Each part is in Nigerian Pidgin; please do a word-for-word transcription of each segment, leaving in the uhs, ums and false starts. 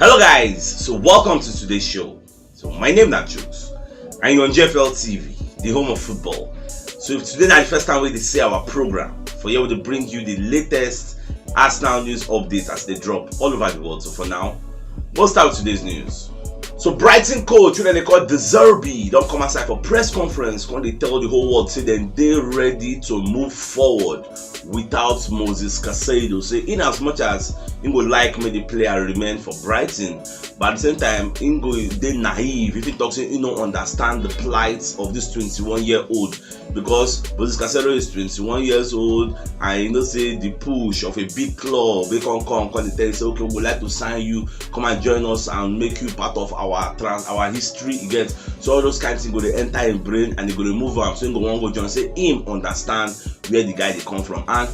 Hello guys, so welcome to today's show. So my name na Jukes and you're on G F L T V, the home of football. So if today na the first time we dey see our program, for here we dey bring you the latest Arsenal news updates as they drop all over the world. So for now, we'll start with today's news. So Brighton coach, who dem dey call De Zerbi, don come outside for press conference, come dey tell the whole world say dem dey ready to move forward without Moses Caicedo. Say in as much as he go like make the player remain for Brighton, but at the same time, he go dey naive if he talk say he no understand the plight of this twenty-one year old, because Moses Caicedo is twenty-one years old and you know say the push of a big club, they come come come dey tell you say, okay, we would like to sign you, come and join us and make you part of our trans our history. You get, so all those kind of things go dey enter him brain and they go dey move am, so he go wan go join. Say him understand where the guy dey come from, and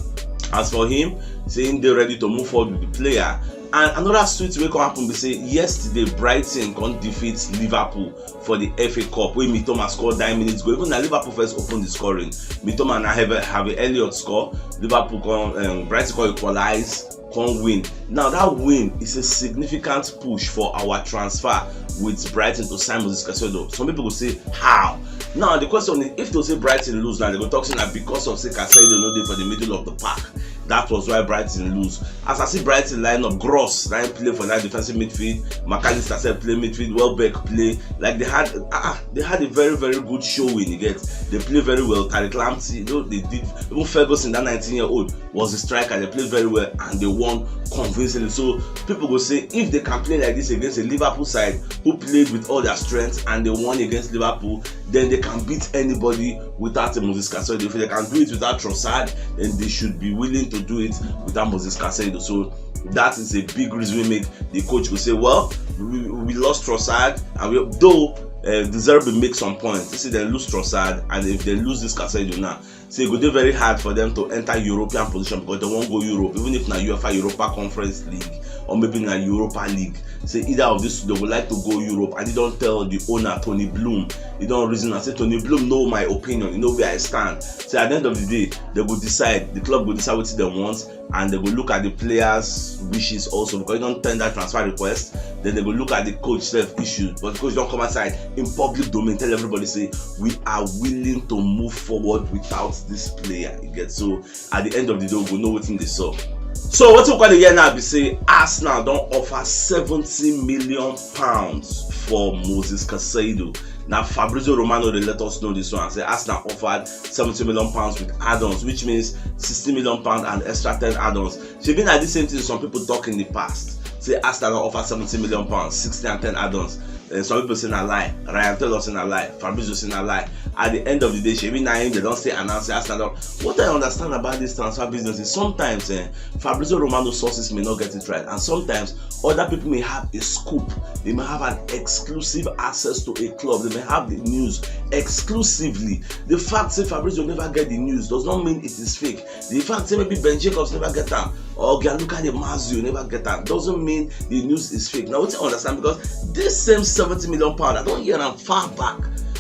as for him, say him dey ready to move forward with the player. And another sweet wey come happen be say yesterday Brighton come defeat Liverpool for the F A Cup, wey Mitoma score nine minutes goal. Even na Liverpool first open the scoring. Mitoma na Harvey, Harvey Elliott score. Liverpool come, um, Brighton come equalize, come win. Now that win is a significant push for our transfer with Brighton to sign Moses Caicedo. Some people go say, how? Now the question is, if to say Brighton lose now, they go talk say na because of say Caicedo no dey for the middle of the park. That was why Brighton lose. As I see Brighton line up, Gross na him play for that defensive midfield. McAllister sef play midfield. Welbeck play. Like they had, ah, ah, they had a very very good showing. You get, they play very well. Tariq Lamptey, you know, they did. Even Ferguson, that nineteen year old, was a striker. They played very well and they won convincingly. So people go say if they can play like this against a Liverpool side who played with all their strength and they won against Liverpool, then they can beat anybody without a Moses Caicedo. If they can do it without Trossard, then they should be willing to do it without Moses Caicedo. So that is a big reason we make the coach go say, well, we, we lost Trossard, and we, though uh, De Zerbi make some points. You see, they lose Trossard, and if they lose this Caicedo now, say e go dey very hard for them to enter European position because they wan go Europe, even if na UEFA Europa Conference League or maybe na Europa League. Say either of these, they would like to go Europe, and he don tell the owner, Tony Bloom, he don reason and say, Tony Bloom know my opinion, he know where I stand. Say at the end of the day, they go decide, the club go decide wetin they want, and they go look at the players' wishes also, because he don tender transfer request. Then they go look at the coach sef issues, but the coach don come outside in public domain tell everybody say we are willing to move forward without this player. You get, so at the end of the day, we go know wetin dey sup. So wetin we come dey hear now be say Arsenal don offer seventy million pounds for Moses Caicedo. Na Fabrizio Romano dey let us know this one. Say Arsenal offered seventy million pounds with add-ons, which means sixty million pounds and extra ten add-ons. Shebi na the same thing some people talk in the past. Say Arsenal don offer seventy million pounds, sixty and ten add-ons. Uh, some people say na lie. Ryan Taylor say na lie. Fabrizio say na lie. At the end of the day, shebi na him they don say announce say Arsenal don. What I understand about this transfer business is sometimes eh, Fabrizio Romano sources may not get it right, and sometimes other people may have a scoop. They may have an exclusive access to a club. They may have the news exclusively. The fact say Fabrizio never get the news does not mean it is fake. The fact say maybe Ben Jacobs never get am or Gianluca De Marzio never get am doesn't mean the news is fake. Now, what I understand, because this same seventy million pound, I don't hear am far back,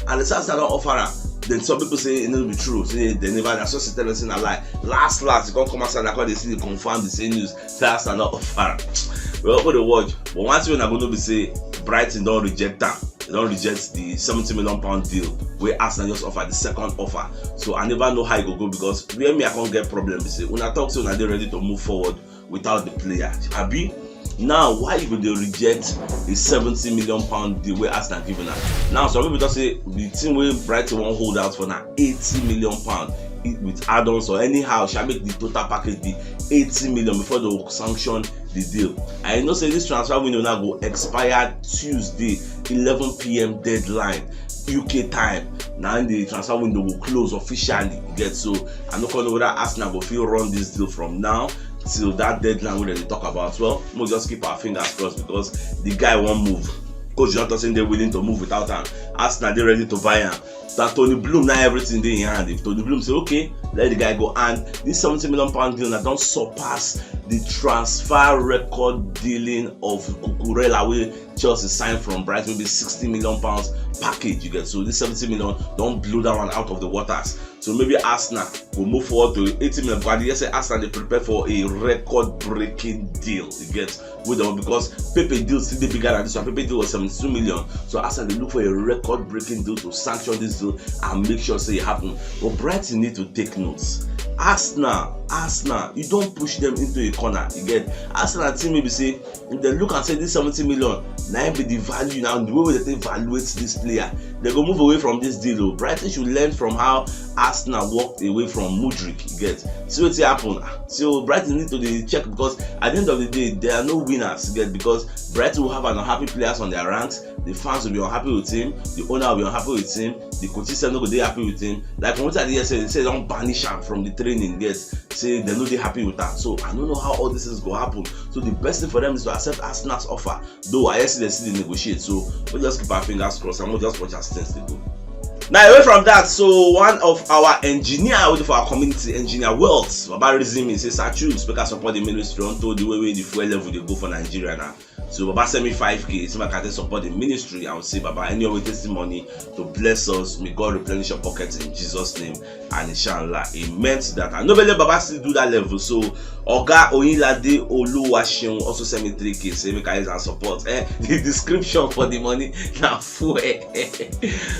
and the Arsenal don offer am. Then some people say e no be true. Say they never, that's just tell us in a lie. Last last, you come come outside and come dey see the confirm the same news. Say Arsenal don offer am. Well, go dey watch. But one thing I go know be say Brighton don reject am. They don reject the seventy million pound deal wey Arsenal just offer, the second offer. So I never know how e go go, because where me I come get problem be say una talk say una dey ready to move forward without the player. Abi, now why you go dey reject the seventy million pound deal wey Arsenal give una? Now some people talk say the thing wey Brighton wan hold out for na eighty million pound, i- with add-ons or anyhow shall make the total package be eighty million before they go sanction the deal. I know say this transfer window now go expire Tuesday, eleven p.m. deadline U K time. Now the transfer window will close officially. You get, so I no come know whether Arsenal go fit run this deal from now till that deadline wey dem dey talk about. Well, we'll just keep our fingers crossed, because the guy wan move. Coach don talk say they willing to move without am. Arsenal dey ready to buy am. that Tony Bloom, now everything dey in hand. If Tony Bloom say, "Okay, let the guy go," and this seventy million pound deal that don't surpass the transfer record dealing of Cucurella, where Chelsea signed from Brighton, maybe sixty million pounds package, you get. So this seventy million don't blow that one out of the waters. So maybe Arsenal will move forward to eighty million. But yes, say Arsenal they prepare for a record-breaking deal, you get, with them, because Pepe deal still dey bigger than this one. Pepe deal was seventy-two million. So Arsenal they look for a record-breaking deal to sanction this deal and make sure say it happen. But Brighton need to take notes. Arsenal, Arsenal, you don't push them into a corner. You get, Arsenal team maybe say, if they look and say this seventy million, now be the value now, the way that they evaluate this player, they go move away from this deal. Oh. Brighton should learn from how Arsenal walked away from Mudryk. You get, see what happen. So Brighton need to dey check, because at the end of the day, there are no winners. You get, because Brighton will have an unhappy players on their ranks. The fans will be unhappy with him. The owner will be unhappy with him. The coaches are not going to be happy with him. Like from what I hear say, say don't banish him from the training. Yes, say they no dey happy with that. So I don't know how all this is going to happen. So the best thing for them is to accept Arsenal's offer. Though I see they still dey negotiate. So we'll just keep our fingers crossed and we'll just watch as things dey go. Now, away from that, so one of our engineer, we do for our community, Engineer Wells, Baba reason me, say, "Sir Chuks, make I support the ministry unto the way, way the fuel level they go for Nigeria now." So Baba send me five K, so I can support the ministry. I will say, "Baba, any way testimony to bless us, may God replenish your pocket in Jesus' name." And inshallah, it meant that. And nobody Baba still do that level. So Oga Oyinlade Oluwaseun also send me three K, say, "Make I use and support." Eh, the description for the money now full.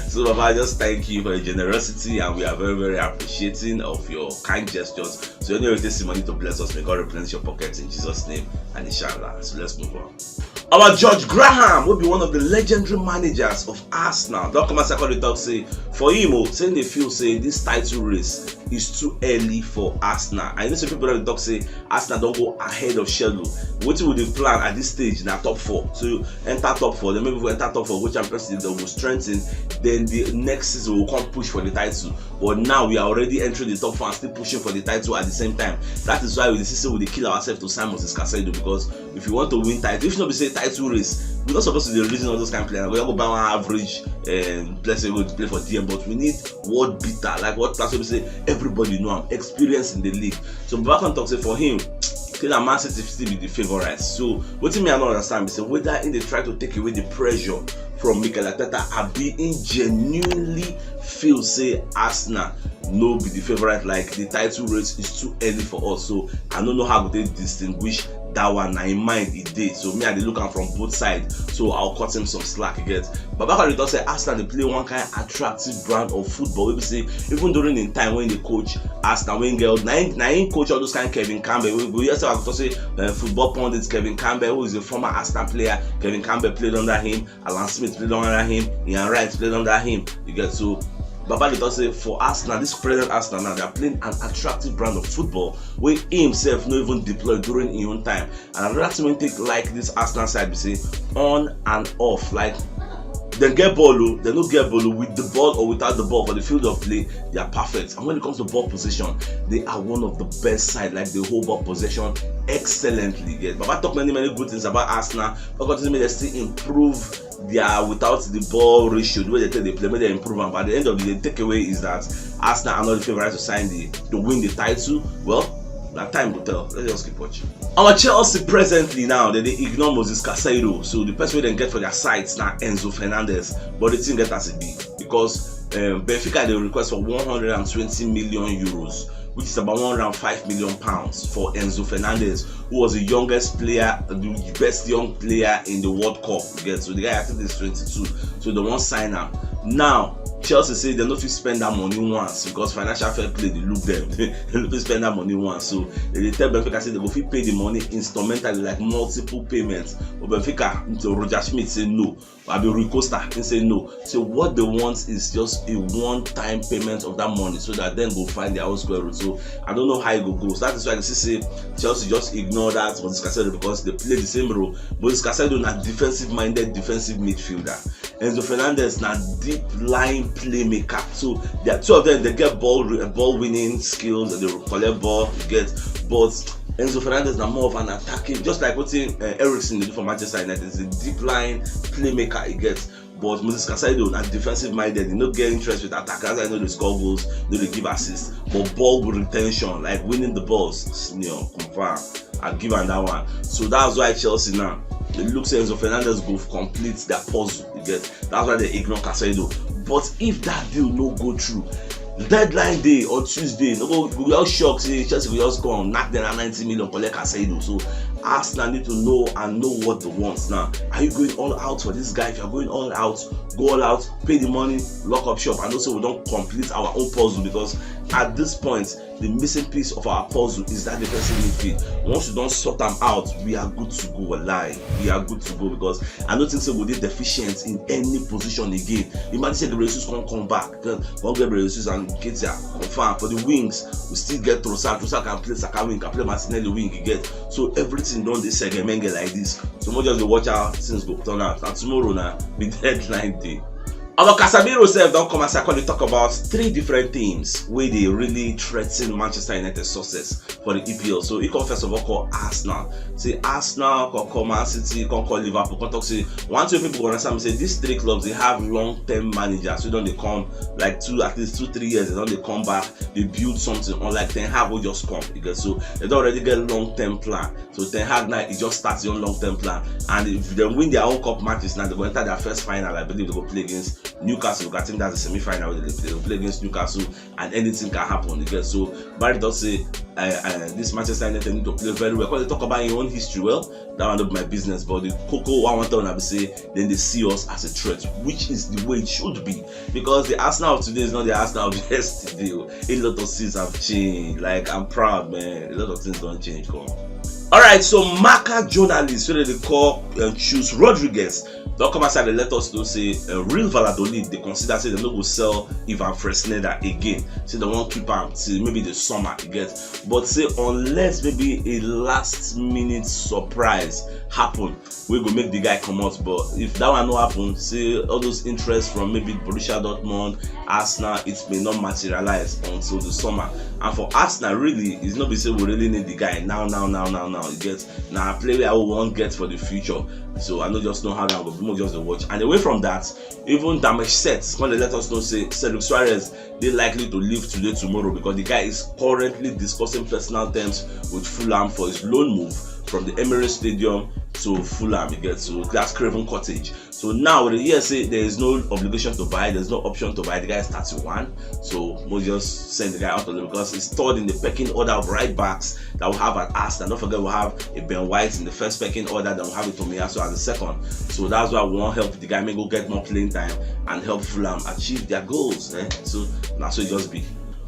So Baba, just thank you for your generosity, and we are very, very appreciating of your kind gestures. So anyway, this money to bless us, may God replenish your pocket in Jesus' name, and inshallah. So let's move on. Our George Graham will be one of the legendary managers of Arsenal. Don't come and second the talk say, for him, oh, saying they feel say this title race is too early for Arsenal. I know some people that talk say Arsenal don't go ahead of schedule. What will the plan at this stage? Now top four. So you enter top four, then maybe we enter top four, which I'm personally that will strengthen. Then the next season will come push for the title. But now we are already entering the top four and still pushing for the title at the same time. That is why we the season we dey kill ourselves to sign Moses Casado, because if you want to win title, if not be say title race, we not supposed to be reason all those kind of players. We go buy one average, um, let's say we play for D M, but we need world beater, like what player we say everybody know am, experience in the league. So Baba come talk say for him, still a Man City still be the favourites. So what me I don't understand is say whether in they try to take away the pressure from Mikel Arteta, abi in genuinely feel say Arsenal no be the favourite, like the title race is too early for us. So I don't know how they distinguish that one. Na in mind it dey. So me I dey look am from both sides. So I'll cut him some slack. You get? Baba Kari talk say Arsenal they play one kind attractive brand of football. We say even during in time when they coach Arsenal, when girl, na him, na him coach all those kind Kevin Campbell. We, we also have to say uh, football pundits Kevin Campbell, who is a former Arsenal player. Kevin Campbell played under him. Alan Smith played under him. Ian Wright played under him. You get? So Baba dey talk say for Arsenal, this present Arsenal now, they are playing an attractive brand of football where he himself no even deploy during his own time. And another thing we take like this Arsenal side, we say on and off, like they get ball, oh, they no get ball oh, with the ball or without the ball for the field of play, they are perfect. And when it comes to ball position, they are one of the best side. Like they hold ball position excellently. Yes, Baba talk many many good things about Arsenal. Because they still improve their without the ball ratio, the way they take the play, make they improve am. But at the end of the day, the takeaway is that Arsenal are not the favourites to sign the to win the title. Well, that time will tell. Let's just keep watching. Our Chelsea presently now, they, they ignore Moses Casado. So the person we then get for their sides now Enzo Fernandez. But the thing get as it be because um, Benfica they request for one hundred twenty million euros, which is about one hundred five million pounds for Enzo Fernandez, who was the youngest player, the best young player in the World Cup. You get? So the guy I think is twenty-two, so they won't sign him. Now Chelsea say they no fit spend that money once because financial fair play they look them. They no fit spend that money once, so they dey tell Benfica say they go fit pay the money instrumentally, like multiple payments. But Benfica, so Roger Schmidt say no. I be Rui Costa, he say no. So what they want is just a one-time payment of that money so that then go find their own square root. So I don't know how it go go. So that is why you see say Chelsea just ignore that Moses Casado because they play the same role. Moses Casado na defensive-minded defensive midfielder. Enzo Fernandez na deep line playmaker. So there are two of them. They get ball ball winning skills. They collect ball, you get, but Enzo Fernandez na more of an attacking, just like what uh, Eriksen dey do for Manchester United. He's a deep line playmaker. He gets, But Moses Casado na defensive minded, he no get interest with attack. That's why he no dey score goals, no dey give assists. But ball retention, like winning the balls, senior, confirm. I give am that one. So that's why Chelsea now, it looks like Enzo Fernandez go complete their puzzle. You get, that's why they ignore Casado. But if that deal no go through, deadline day on Tuesday, no go, go just shock say Chelsea go just come knock them at ninety million, collect Casado. So Arsenal need to know and know what they want now. Are you going all out for this guy? If you're going all out, go all out, pay the money, lock up shop, and also we don't complete our own puzzle, because at this point, the missing piece of our puzzle is that defensive midfield. Once we don't sort them out, we are good to go. Lie, we are good to go, because I don't think so we'll be deficient in any position again. Imagine say Gabriel Jesus can't come back, then can't get Gabriel Jesus and get there confirm. For the wings, we still get Trossard. Trossard can play Saka wing, can play Martinelli wing. You get, so everything done this segment like this. So we just dey watch how things go turn out. And tomorrow now, be deadline day. Our Casemiro sef don come as I call it, talk about three different teams where they really threaten Manchester United success for the E P L. So he come first of all call Arsenal. Say Arsenal, come call Man City, come call Liverpool, come talk say, one, two people go understand me say these three clubs, they have long-term managers who don't they come, like, two, at least two, three years, they don't they come back, they build something, unlike Ten Hag will just come. You get, so they don't already get long-term plan. So Ten Hag now, he just starts your long-term plan. And if they win their own cup matches now, they go enter their first final. I believe they go play against Newcastle. I think that's the semi-final where they play. They go play against Newcastle, and anything can happen. You get, so Barry does say, uh, uh, this Manchester United need to play very well. Because they talk about your own history, well, that one not be my business. But the cocoa I want to say, then they see us as a threat, which is the way it should be. Because the Arsenal of today is not the Arsenal of yesterday. Oh. A lot of things have changed. Like, I'm proud, man. A lot of things don't change. Come on. All right, so Marca journalists, so they call, um, Chus Rodriguez, don't come outside and let us know say, uh, Real Valladolid, they consider say they no go sell Ivan Fresneda again. Say they won't keep him till maybe the summer, you get. But say unless maybe a last minute surprise happen, we go make the guy come out. But if that one no happen, say all those interests from maybe Borussia Dortmund, Arsenal, it may not materialize until the summer. And for Arsenal, really, it's not be say we really need the guy now, now, now, now, now. You get, now a player I want get for the future. So I know just know how that go be, just the watch. And away from that, even Damage Set, when they let us know say Cedric Suarez, they likely to leave today, tomorrow, because the guy is currently discussing personal terms with Fulham for his loan move from the Emirates Stadium to Fulham. You get, so that's Craven Cottage. So now they hear say there is no obligation to buy, there's no option to buy. The guy is thirty-one, so we'll just send the guy out of there because he's third in the pecking order of right backs that we have at Arsenal. Don't forget we have a Ben White in the first pecking order, then we have a Tomiyasu as the second. So that's why we want help the guy may go get more playing time and help Fulham achieve their goals. Eh? So that's what it just be.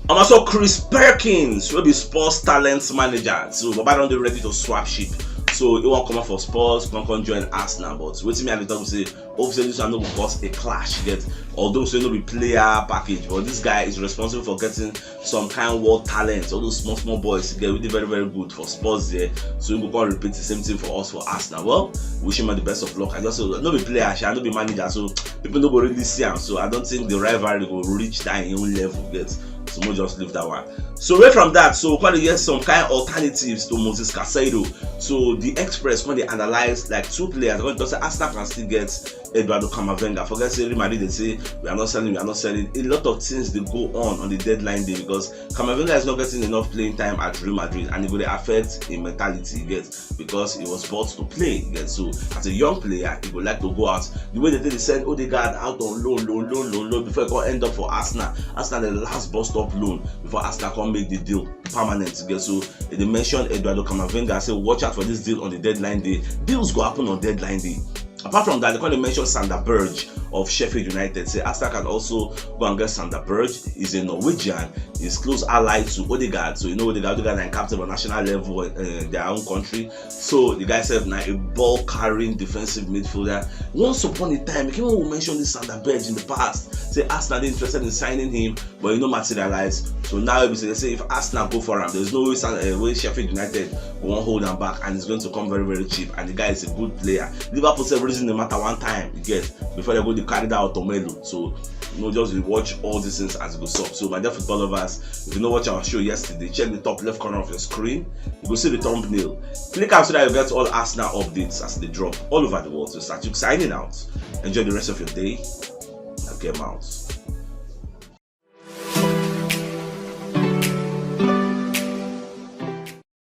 I'm also Chris Perkins, will be Spurs talent manager. So Baba don't be ready to swap ship. So he won't come up for Spurs, can come join Arsenal. But wait till me at the top say, hope say this one no go cause a clash yet. Although say no be player package, but this guy is responsible for getting some kind of world talents. All those small small boys get really very very good for Spurs there. So he go come repeat the same thing for us for Arsenal. Well, wish him the best of luck. I just say no be player, I no be manager, so people no go really see him. So I don't think the rivalry go reach that own level yet. So we'll just leave that one. So away from that, so we can get some kind of alternatives to Moses Casado. So the Express, when they analyze like two players, when they say Arsenal can still get Eduardo Camavinga. Forget say Real Madrid, they say we are not selling, we are not selling. A lot of things they go on on the deadline day because Camavinga is not getting enough playing time at Real Madrid, and it will affect his mentality. Yes, because he was bought to play. Yes, so as a young player, he would like to go out. The way they did send Odegaard out on loan, loan, loan, loan, loan before he can end up for Arsenal. Arsenal the last bust up loan before Arsenal can make the deal permanent. Yes, so they mentioned Eduardo Camavinga. I say watch out for this deal on the deadline day. Deals go happen on deadline day. Apart from that, they kind of mentioned Sander Berge of Sheffield United. Say Arsenal can also go and get Sander Berge. He's a Norwegian. He's close ally to Odegaard. So you know Odegaard, Odegaard and captain on national level, uh, their own country. So the guy said now a ball carrying defensive midfielder. Once upon a time, even when we mentioned this Sander Berge in the past, say Arsenal are interested in signing him, but you know materialize. So now we say, say if Arsenal go for him, there's no way, uh, way Sheffield United won't hold him back, and it's going to come very very cheap. And the guy is a good player. Liverpool save reason no matter one time you get before they go to carry that Otomelu. So No, just dey watch all these things as e go sup. So my dear football lovers, if you no watch our show yesterday, check the top left corner of your screen. You go see the thumbnail. Click am so that you get all Arsenal updates as they drop all over the world. So Satuk signing out. Enjoy the rest of your day. Now get out.